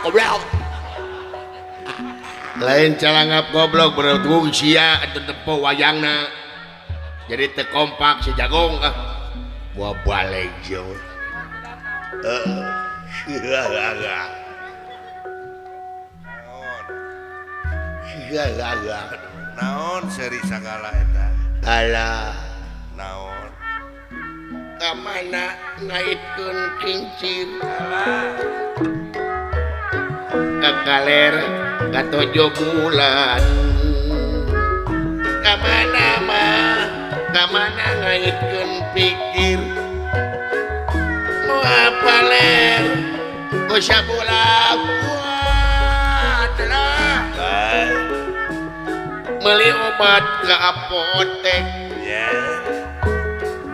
Goblok. Lain calangap goblok bertung sia atuh tempo wayangna. Jadi teu kompak si Jagong ah. Buah balik jauh. Heeh. Naon seri sagala eta? Alah. Naon? Ka mana ngaitkeun kincir? Alah. Ka kaler ka tojo bulan. Ka mana mah? Ka mana ngaitkeun pikir? Moal paler ku sabulan buat lah. Beli obat ke apotek. Yeah.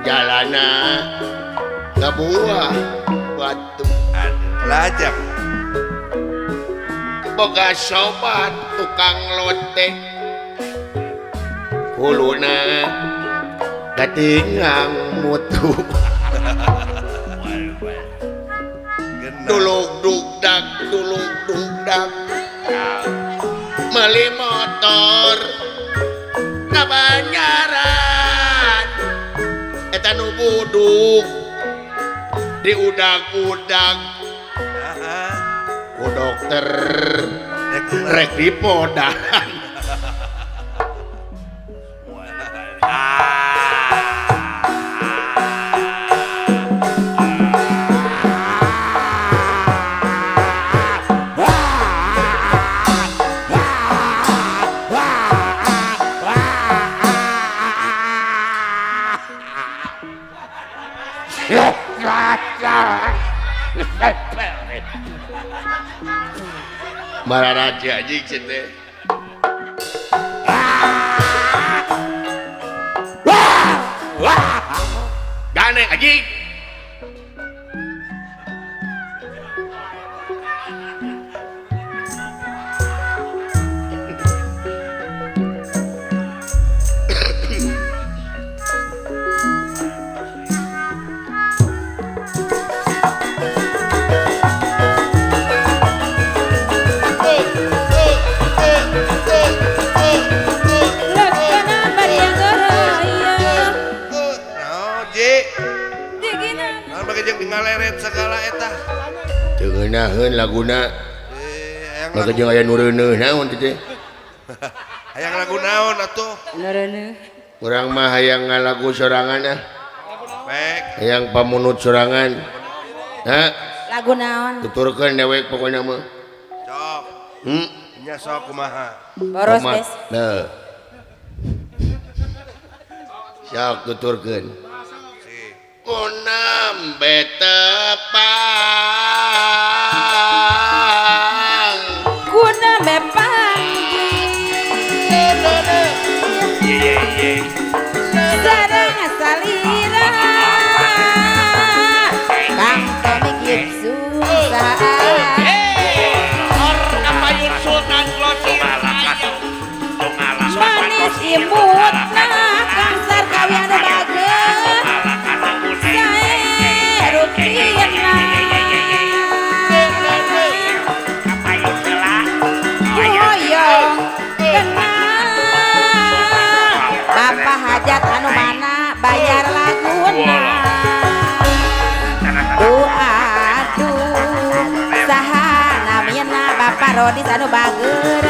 Jalana ke buah batu. Lajang. Boga sobat tukang lotek. Huluna katingang mutu. Tulung dugdak, tulung dugdak. Beli motor ka Banjaran. Eta nu buduk diudag-udag ku dokter rek dipodahan. Mararaja anjing teh. Gane anjing. Ngaleret segala eta. Teu ngeunaheun laguna. Maka jeung aya nu reuneuh naon teh? Hayang lagu naon atuh? Nu reuneuh. Urang mah hayang ngalagu sorangan ah. Baik. Hayang pamunut sorangan. Ha? Lagu naon? Tuturkeun dewek pokona mah. Sok. Nya sok kumaha? Boros bes. Nah. Sok tuturkeun. Kunam betepang kunam bepanggih sareng salira Kang Tommy Gibson saha Kapayun Sultan Klosir manis imutna Kang Sarkawi anu bager Bapak hajat anu mana bayar laguna. Duh aduh saha namina Bapak Rodis anu bager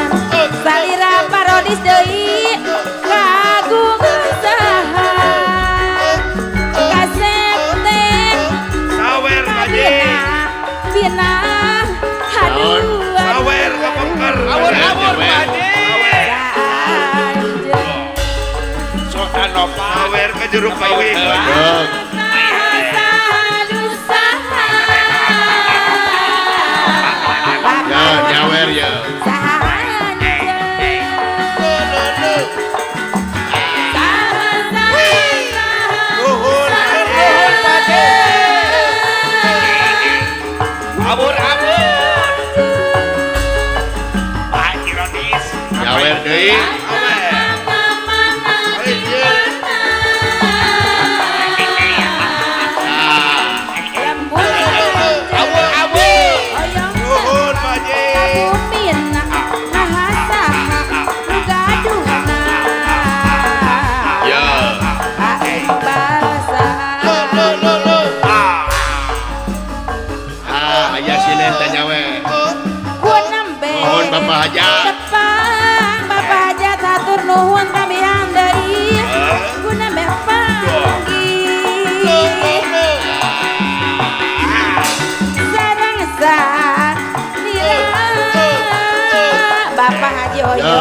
salira Pak Rodis deui kagungan saha kasep teh sawer baje bina aduh sawer kapengker awur-awur baje sawer ke jeruk kawin. Ya, nyawer ya. Nuhun, nuhun pade. Abur-abur. Pak Ironis. Nyawer deui. Nuhun, Pak Haji. Bapak Hajat. Tepang Bapak Hajat hatur nuhun tambihan deui. Guna meh panggih. Sareng salira Bapak Haji Oyo.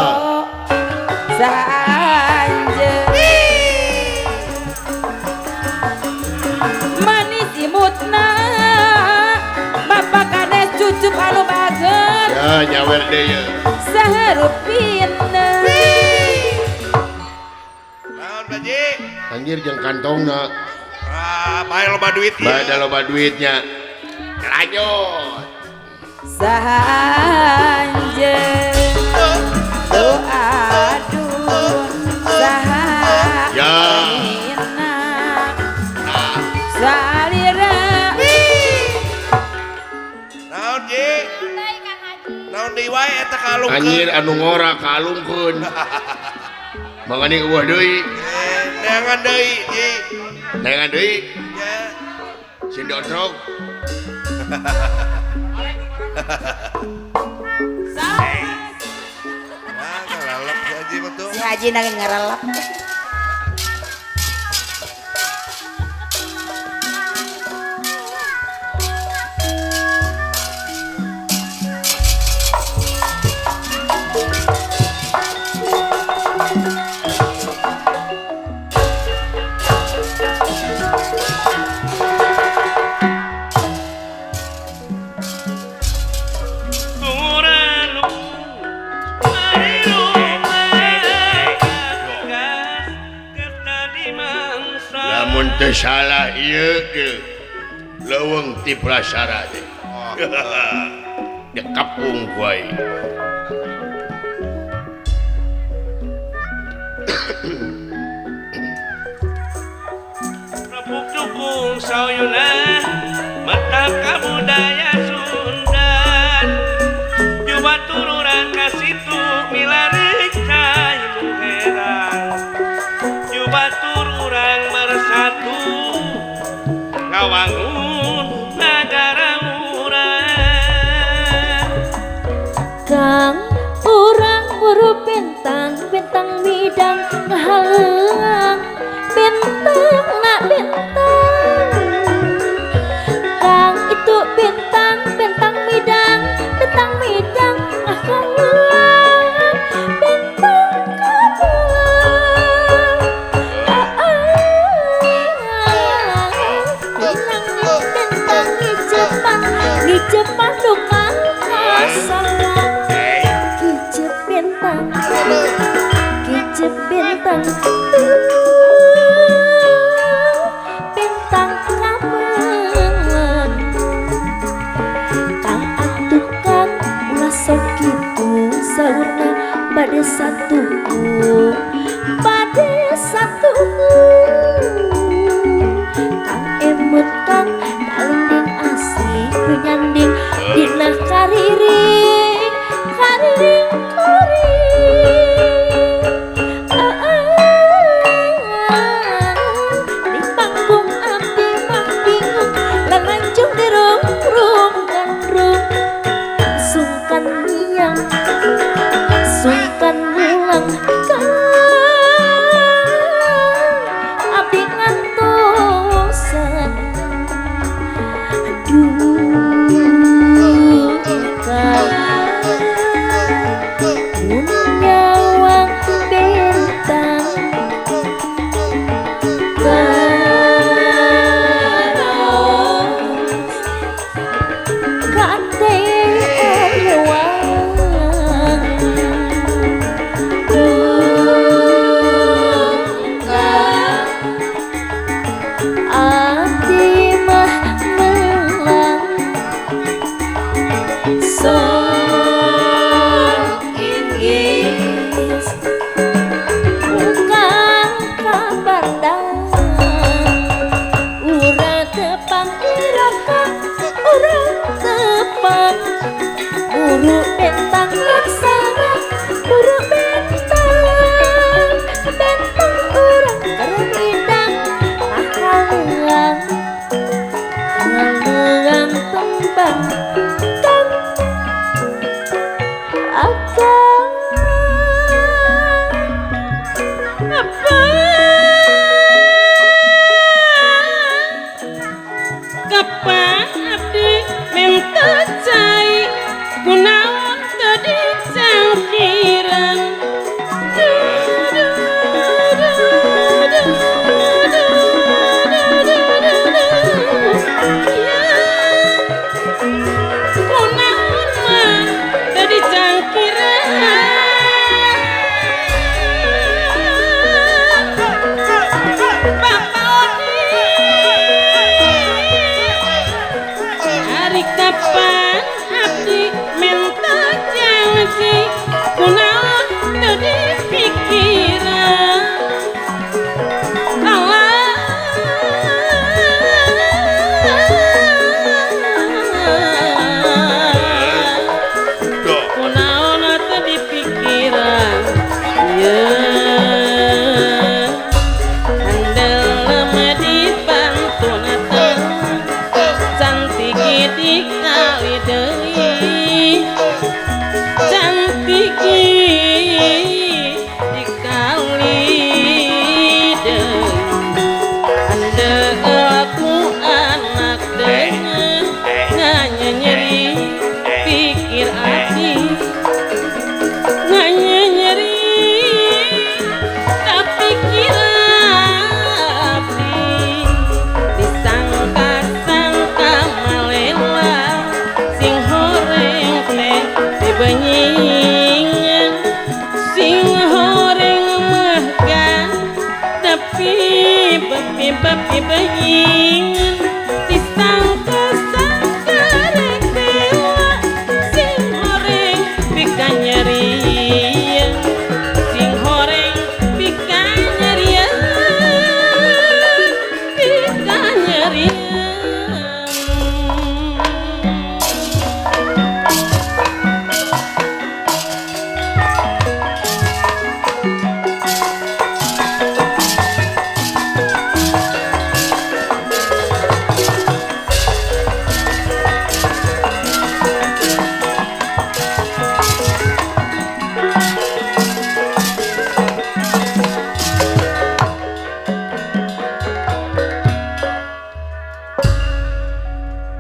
Saanjeun manis imutna Bapak Kades cucup anu bager. Ya nyawer deui ye. Saharupina. Naon Pak Haji? Anjir jeung kantongna. Ah, bae loba duit ieu. Bae loba duitnya. Lanjut. Saha anjeun doa saha ya. Nina salira. Naon Ji? Naon deui wae eta kalungkeun? Anjir anu ngora kalungkeun. Mangane eueuh deui. Neangan deui Ji. Neangan deui. Ya. Sing dodrog. Nah, ngarelep si Haji mah tuh. Si Haji nang ngarelep. Lamun teu salah ieu ge leuweung ti prasara teh. Dikapung ku aing. Rebuk dukung sauyuna mata kabudaya Sunda. Coba tururan ka situ milari cai nu herang. Coba tururang bersatu ngawangun nagara urang. Kang urang buru bentang bentang midang ngahalang bentang nak bentang. Kang itu bentang bentang midang bentang midang ngahalang bentang kabelang. Bentang bentang ngicepan ngicepan tukang kasalang. Kicep bentang kicep bentang bentang kabelang. Kang atuh kang ulah sok kitu saurna bade satuku bade satuku. Kang emut kang kalinding asih nyanding dina kariring kariring kuring. Di panggung abdi mah bingung lalancung dirung rung kandrung. Sungkan miang sungkan mulang kang. Kapan abdi minta cai kunaon teu dicangkiran. Kunaon mah teu dicangkiran. Bapak Odi, hari kapan abdi minta janji kunaon teu dipikiran. Allah, kunaon teu dipikiran. Ye andel mah dipantun teh cantik dikali deui, cantik dikali deui. Andel ku anak dengan nganyeri pikir hati, nganyeri tapi kira abdi disangka-sangka malela sing horeng teh dibenyingan, sing horeng mah kan tapi bepi-bepi benyingan. Disangka-sangka rek bela sing horeng pika nyerian, sing horeng pika nyerian, pika nyerian.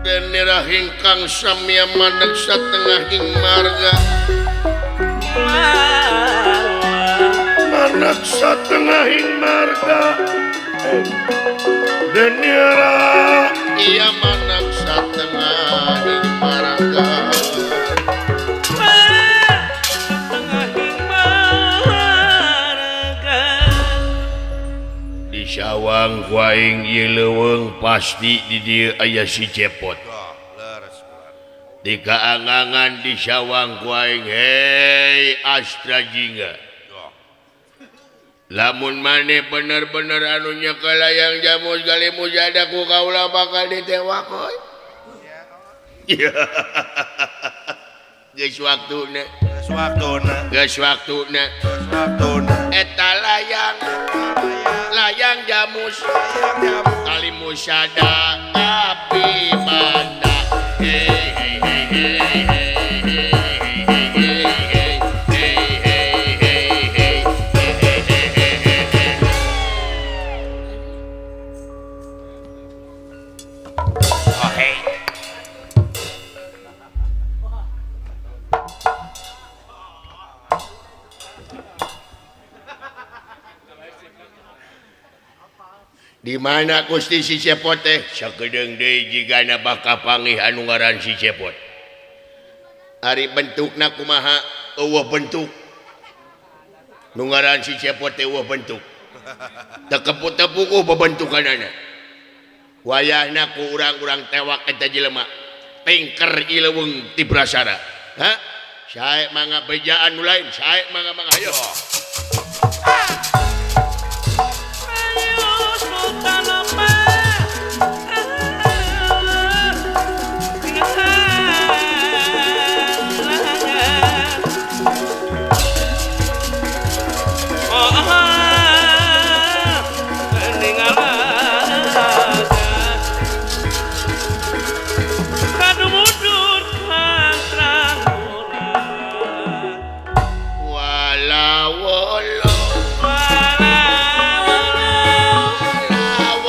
Denira hingkang samia maneg satengahing marga, maneg satengahing marga. Denira iya maneg satengahing marga. Setengahing marga. Di sawang ku aing ieu leuweung pasti di dieu aya si Cepot. Di kaangangan di sawang ku aing hei Astra Jingga. Lamun maneh bener-bener anu nyekel layang jamus gali mujada ku kaula bakal ditewak euy. Geus waktuna, Geus waktuna, geus waktuna. Geus waktuna. Eta layang, layang jamus kali musada api mata. Hei hei hei hei hei hei hei hei hei hei hei hei hei hei hei. Oh hey. Di mana Gusti si Cepot teh? Sakedeung deui jigana bakal pangih anu ngaran si Cepot. Ari bentukna kumaha? Eueuh bentuk. Nu ngaran si Cepot teh eueuh bentuk. Teu kepu-tepukuh bebentukanana. Wayahna ku urang-urang tewak eta jelema. Tingker ileuweung ti Prasara. Ha? Sae mangga bejaan nu lain, sae mangga mangga hayo. Ayo Sultan apa? Wala wala. Wala wala. Wala.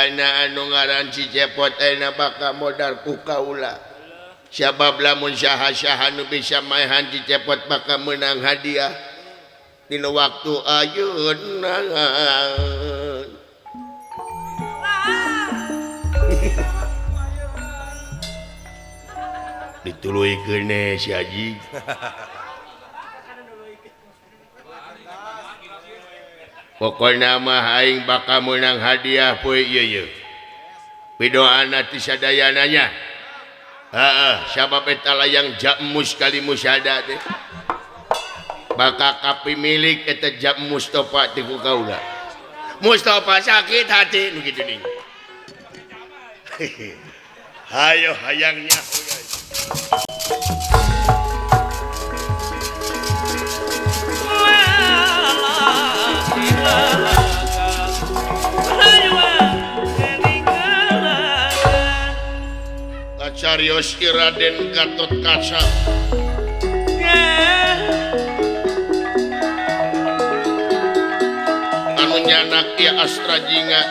Jigana anu ngaran si Cepot ayeuna bakal modar ku kaula. Sabab lamun saha-saha nu bisa maehan si Cepot bakal meunang hadiah dina waktu ayeuna. Dituluykeun si Haji. Pokona mah aing bakal meunang hadiah poe ieu ye. Pidoana ti sadayana nya. Heeh, sabab eta layang Jamus kali musada teh. Bakal kapimilik eta Jam Mustafa ti ku kaula. Mustafa sakit hati nu kitu ning. Hayo hayangnya. Kacarios ki Raden Gatotkaca anu nyanak ieu Astrajinga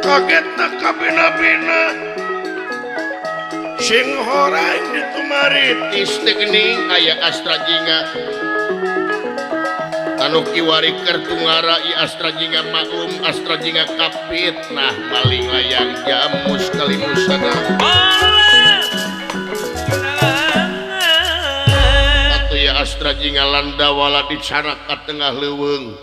kagetna kabina-bina sing horeng ditumaritis teh geuning aya Astrajinga anu kiwari kertungara i Astrajinga maklum Astrajinga kapitnah maling layang Jamus kalimusana atuh ya Astrajinga landawala dicanak ka tengah leuweung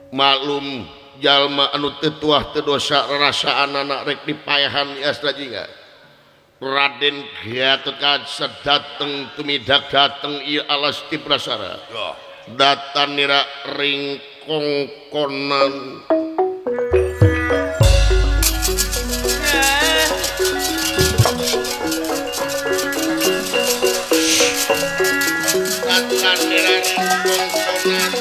maklum jalma anu teu tuah teu dosa rarasaanana rek dipaehan i Astrajinga. Raden Gatotkaca dateng tumidak dateng ieu alas ti prasara. Datan nira ringkongkonan. Datan nira ringkongkonan.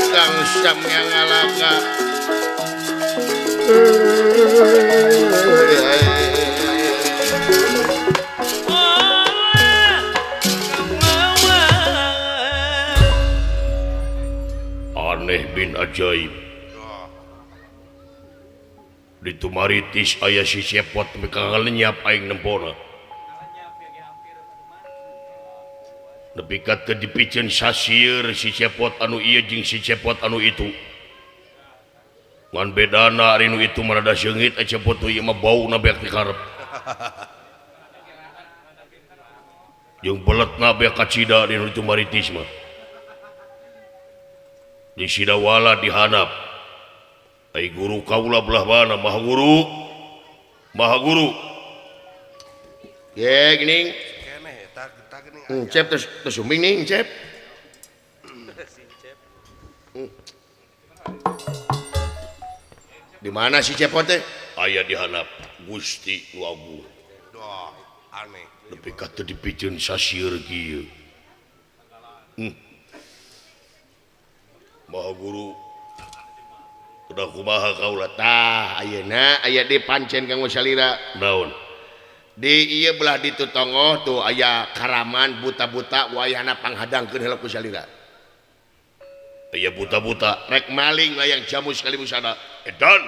Kang Sam yang ngalaka. Aneh bin ajaib. Ditumaritis aya si Cepot meka ngalenyap aing nempona. Nepi ka teu dipiceun sasieur si Cepot anu ieu jeung si Cepot anu itu. Ngan bedana ari nu itu mah rada seungit, Cepot ieu mah bauna beak ti karep. Jeung beletna beak kacida di nu tumaritis mah. Di Sidawala dihanap. Ai guru kaula belah mana Maha Guru? Maha Guru. Ye geuning. Cep terus sumbing ning Cep. Di mana si Cepot teh? Aya dihanap Gusti nu Agung. Duh, aneh. Nepi ka teu dipiceun sasieur kieu. Maha Guru. Udah kumaha kaula tah ayeuna aya di pancen kanggo salira. Naon? Di ieu belah ditu tongoh tuh aya karaman buta-buta wayahna panghadangkeun heula ku salira. Aya buta-buta rek maling layang Jamus kalimusana. Edan.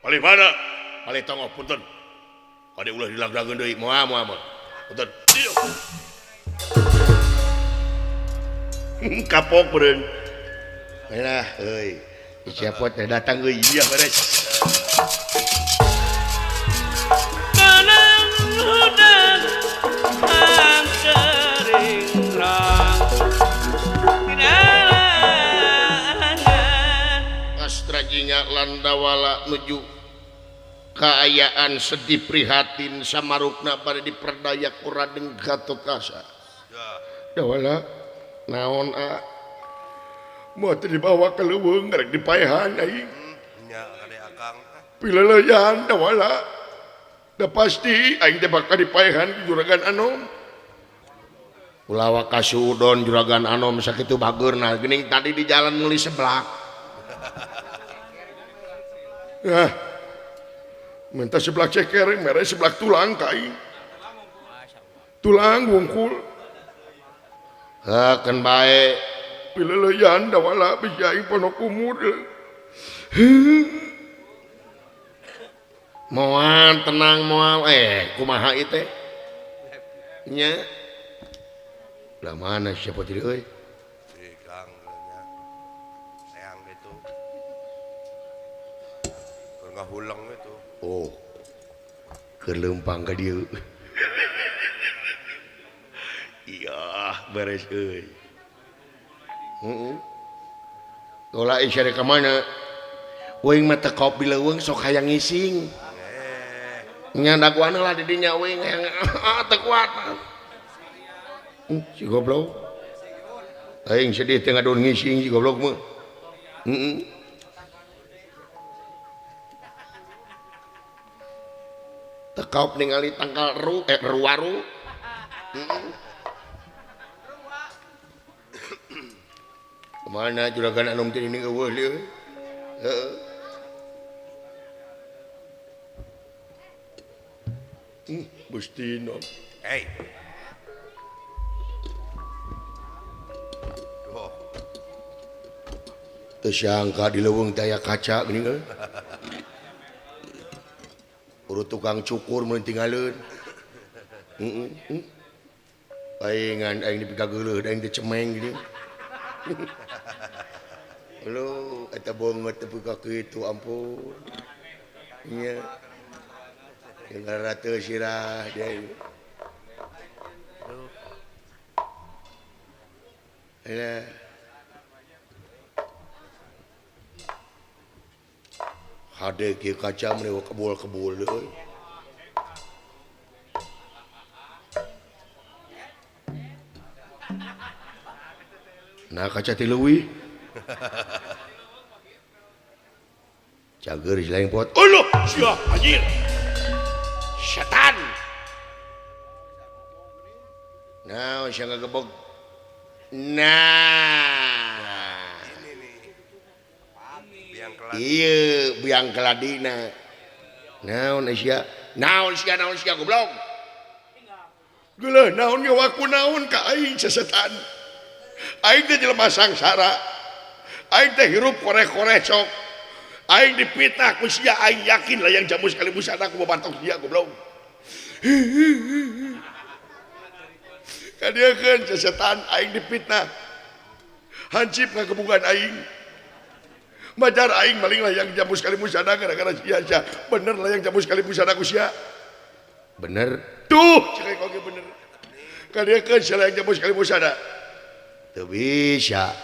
Palih mana? Palih tongoh punten. Kade ulah dilagdageun deui moal moal moal. Punten. Kapok beureun. Lah euy. Siapa teh datang euy iya beres. Astrajinga landawala nuju kaayaan sedih prihatin samarukna bade diperdaya ku Raden Gatotkaca. Dawala naon a moal teu dibawa ka leuweung rek dipaehan aing. Nya kade akang. Pileleyan dawala. Da pasti aing teh bakal dipaehan ku Juragan Anom. Ulah kasuudon Juragan Anom sakitu bageurna geuning tadi di jalan meuli seblak. Ah. Minta sebelah ceker, mere sebelah tulang ka aing. Tulang wungkul. Heuh keun bae. Pileuleyan dawala bisi aing pondok umur. Moal tenang moal kumaha ieu teh? Nya. Lah mana siapa tadi euy? Si Kang nya. Seang gitu. Keur ngahuleng itu. Oh. Keur leumpang ka dieu. Iya, beres euy. Heeh. Tola isya ka mana? Uing mah teu kop di leuweung sok hayang ngising. Nya daguan lah di dinya uing hayang teu kuat. Si goblok. Aing sedih teh ngadon ngising si goblok mah. Heeh. Tekop ningali tangkal ru ruwaru. Heeh. Kemana juragan anom teh ini eueuh lieu. Heeh. Bustino. Hey. Oh. Teu sangka di leuweung teh aya kaca geuning euy. Urut tukang cukur mun tinggaleun. Heeh. Aing aing dipikageuleuh aing teh cemeng geuning. Lu eta bongot teu buka kitu ampun. Nya. Jeung ratu sirah dia. Alah. Hade kieu kaca meni kebul-kebul euy. Nah kaca ti leuwih. Cager si lain pot. Uluh, sia anjir. Setan. Nah, sia ngagebog. Nah. Ini nih. Biang keladi. Iya, biang keladina. Naon sia? Naon sia, naon sia goblok. Geuleuh naon ge waku naon ka aing sesetan. Aing teh jelema sangsara. Aing teh hirup koreh-koreh sok. Aing dipitnah ku sia, aing yakin layang jamu sekali busana ku babatok sia goblok. Kadieukeun sesetan aing dipitnah. Hancip ngagebugan aing. Majar aing maling layang jamu sekali busana gara-gara sia sia. Bener layang jamu sekali busana ku sia. Bener. Tuh, cek oge bener. Kadieukeun sia layang jamu sekali busana. Teu bisa.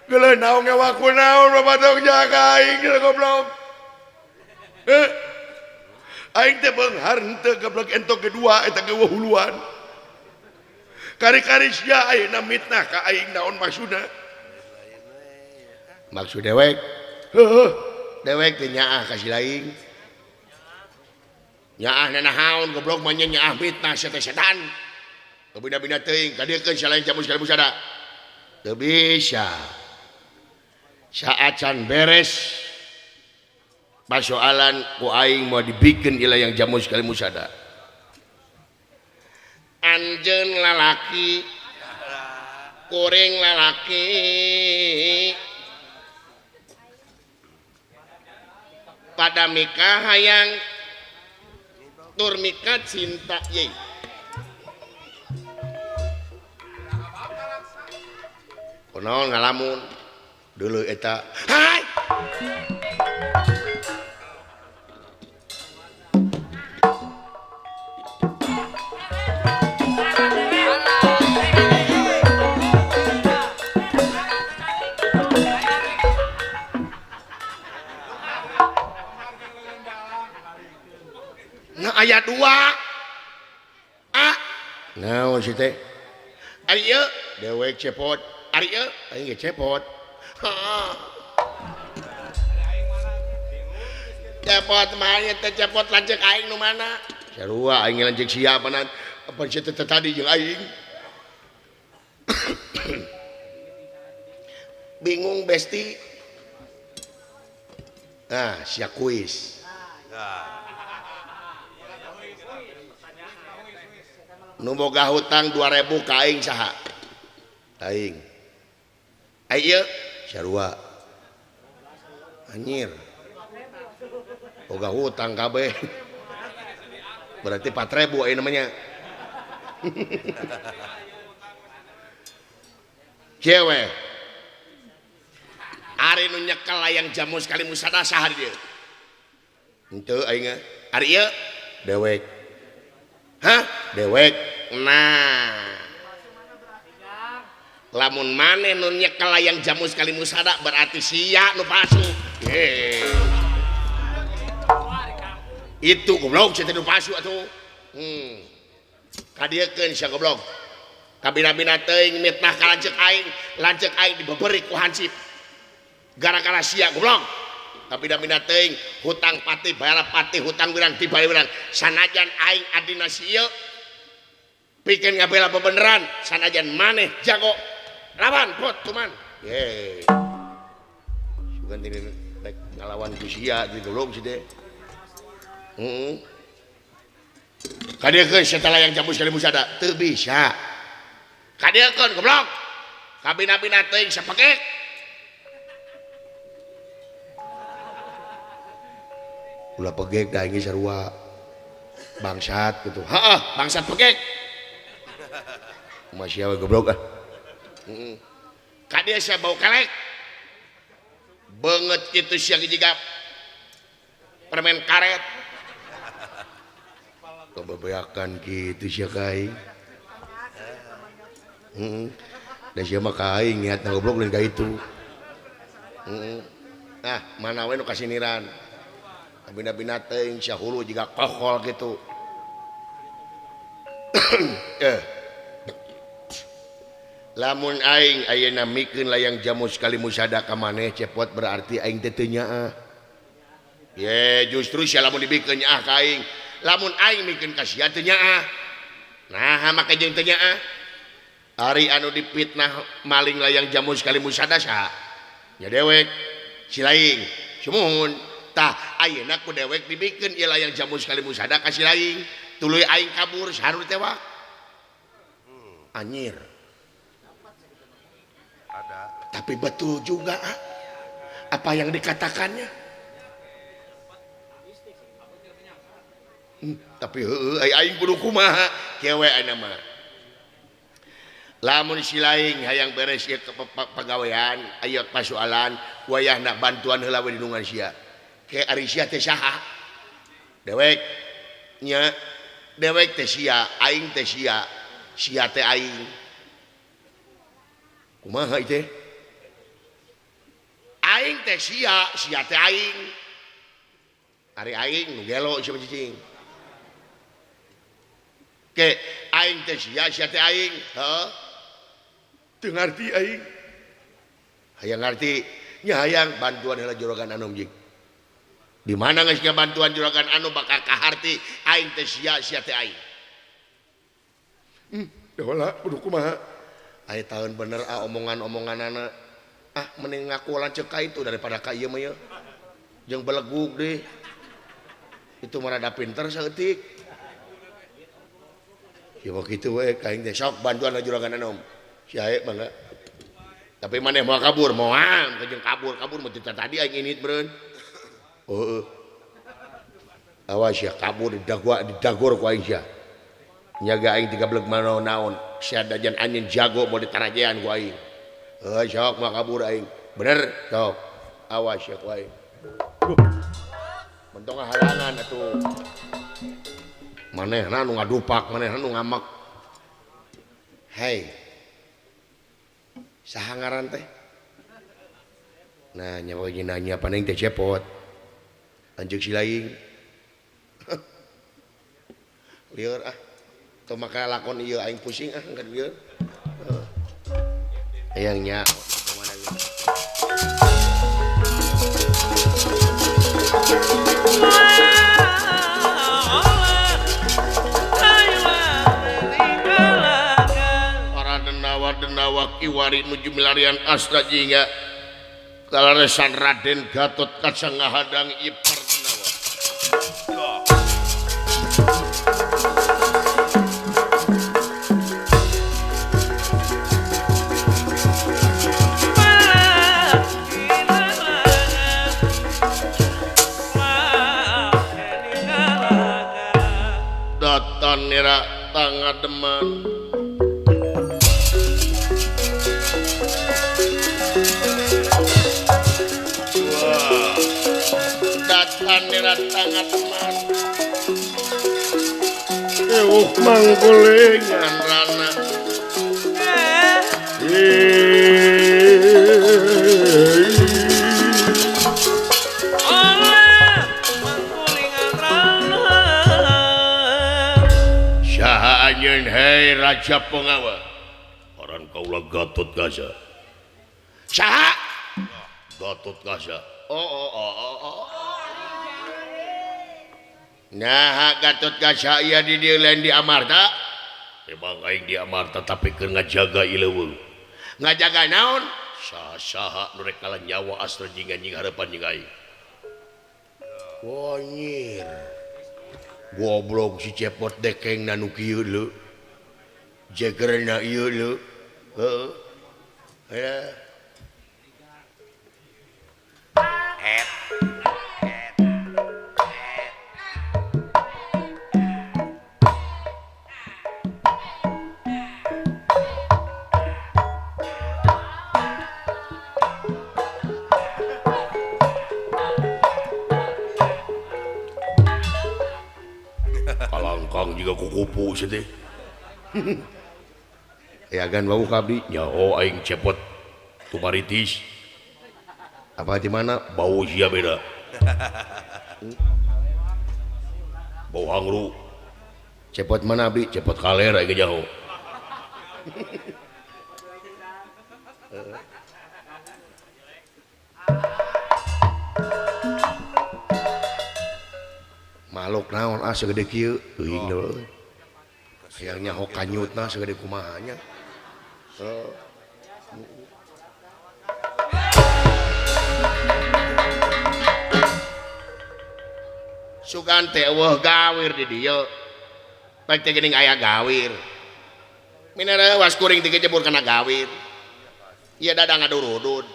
Geuleuh naon ge waku naon babatok jaga aing goblok. Heuh. Aing teh beunghar henteu goblok entok kedua eta ge huluan. Kari-kari sia ayeuna mitnah ka aing naon maksudna? Maksud dewek. Heuh. Dewek teh nyaah ka si lain. Nyaah nanahaon goblok mah nyaah mitnah sia teh setan. Bina-bina teuing kadieukeun sia lain jamu sekali busana. Teu bisa. Saacan beres pasoalan ku aing mau dibikin ieu yang jamu sekali musada. Anjeun lalaki kuring lalaki pada mika hayang tur mika cinta ye. Kunaon ngalamun dulu eta. Hai. Nah ayat 2. A. Naon sih teh? Ari ieu dewek cepot. Ari ieu aing ge cepot. Cepot mah teh cepot lanceuk aing nu mana? Sarua aing lanceuk sia panan. Apa sia teh tadi jeung aing? Bingung besti. Nah, sia kuis. Nu boga hutang 2000 ka aing saha? Aing. Ai ieu sarua. Anjir. Boga hutang kabeh. Berarti 4000 aya namanya. Cewek. Ari nu nyekel layang jamus kali musada saha di dieu? Henteu aing. Ari ieu dewek. Hah? Dewek. Nah. Lamun maneh nu nyekel layang jamus kali musada berarti sia nu palsu. Heh. Itu goblok sia teh nu palsu atuh. Kadiekeun sia goblok. Kabina-bina teuing mitnah ka lanceuk aing dibeberi ku hansip. Gara-gara sia goblok. Kabina-bina teuing hutang pati bayar pati hutang wirang dibayar wirang. Sanajan aing adina si ieu pikeun ngabela bebeneran, sanajan maneh jago lawan pot tuman. Ye. Sugan teh rek ngalawan ku sia di goblok si teh. Heeh. Kadiekeun setelah yang jamus kali musada teu bisa. Kadiekeun goblok. Kabina-bina teuing sapekek. Ulah pegek da aing sarua. Bangsat gitu. Heeh, bangsat pegek. Masih we goblok ah. Heeh. Kadieu sia bau kelek. Beungeut kitu sia jiga permen karet. Kebebeakan kitu sia ka aing. Heeh. Da sia mah ka aing niatna goblok lain ka itu. Heeh. Nah, mana we nu kasiniran. Bina-bina teuing sia hulu jiga kokol gitu. Lamun aing ayeuna mikeun layang jamus kali musada ka maneh cepot berarti aing teh teu nyaah. Ye, justru sia lamun dibikeun nyaah ka aing. Lamun aing mikeun ka sia teu nyaah. Nah, make jeung teu nyaah. Ari anu dipitnah maling layang jamus kali musada saha? Nya dewek, si laing, sumuhun. Tah ayeuna ku dewek dibikeun ieu layang jamus kali musada ka si laing. Tuluy aing kabur saha nu ditewak? Anjir. Ada. Tapi betul juga ah. Apa yang dikatakannya? Tapi heueuh aing kudu kumaha? Kieu we ayeuna mah. Lamun si laing hayang beres ieu pagawean, aya pasualan, wayahna bantuan heula we dinungan sia. Ke ari sia teh saha? Dewek nya dewek teh sia, aing teh sia, sia teh aing. Kumaha ieu teh? Aing teh sia, sia teh aing. Ari aing nu gelo sia cicing. Ke aing teh sia, sia teh aing. Heuh. Teu ngarti aing. Hayang ngarti, nya hayang bantuan heula juragan anom jeung. Di mana geus bantuan juragan anu bakal kaharti aing teh sia, sia teh aing. Heula kudu kumaha? Aya tahun bener ah omongan-omonganana. Ah mending ngaku lanceuk ka itu daripada ka ieu mah ye. Jeung belegug deui. Itu mah rada pinter saeutik. Ya kitu we ka aing teh sok bantuan juragan anom. Si hae mangga. Tapi maneh moal kabur, moal jeung kabur-kabur mah tadi aing init meureun. Heeh. Awas ya kabur didagor ku aing sia. Nyaga aing tiga beleg manaon-naon. Sia dajan anjeun jago mau ditarajean ku aing. Heuh sok mah kabur aing. Bener sok. Awas ya ku aing. Duh. Mentong halangan atuh. Manehna nu ngadupak, manehna nu ngamek. Hei. Saha ngaran teh? Nah, nya nanya paning teh cepot. Lanjut si laing. Lieur ah. Teu maka lakon ieu aing pusing ah engkeun lieur. Hayang nya kumaha ge. Para denawa-denawa kiwari nuju milarian astra jingga kalaresan Raden Gatot Kaca ngahadang ieu pardenawa. Datan nira tangademan. Wah. Datan nira tangademan. Ewuh mangkulingan rana. Hei Raja Pengawa, orang kaula Gatot Kaca. Saha? Gatot Kaca. Oh. Nah, Gatot Kaca ieu di dieu lain di Amarta. Memang aing di Amarta tapi keur ngajaga ieu leuweung. Ngajaga naon? Saha-saha nu rek kalah nyawa astra jeung anjing harapan jeung aing. Wonyir. Goblok si Cepot dekeng na nu kieu leu. Jegerna ieu leu. Heeh. Ya. Kalangkang juga kukupu sih teh. Ya gan bau kabdi nyaho aing Cepot tumaritis. Apa di mana bau sia beda. Bau hangru. Cepot mana abdi? Cepot kaler aing nyaho. Makhluk naon ah segede kieu teuing deui. Hayang nyaho kanyutna segede kumaha nya. Sugan teh eueuh gawir di dieu. Baik teh geuning aya gawir. Minarewas kuring teh jebur kana gawir. Ieu dada ngadurudud.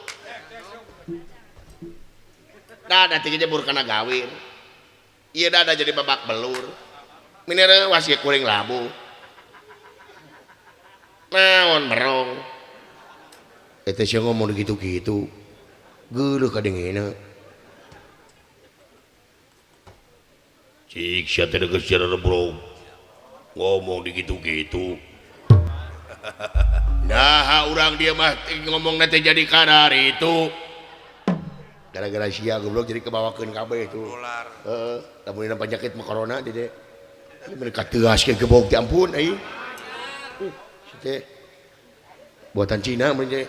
Dada teh jebur kana gawir. Ieu dada jadi babak belur. Minarewas ieu kuring labuh. Naon merong. Eta sia ngomong gitu-gitu. Geuleuh kadengena. Cik sia teh geus bro. Ngomong digitu-gitu. Nah, urang dia mah ngomongna teh jadi kadar itu. Gara-gara sia goblok jadi kebawakeun kabeh itu. Heeh, lamun penyakit mah corona teh. Mereka tegas ke gebok ampun aing. Teh buatan Cina mun teh.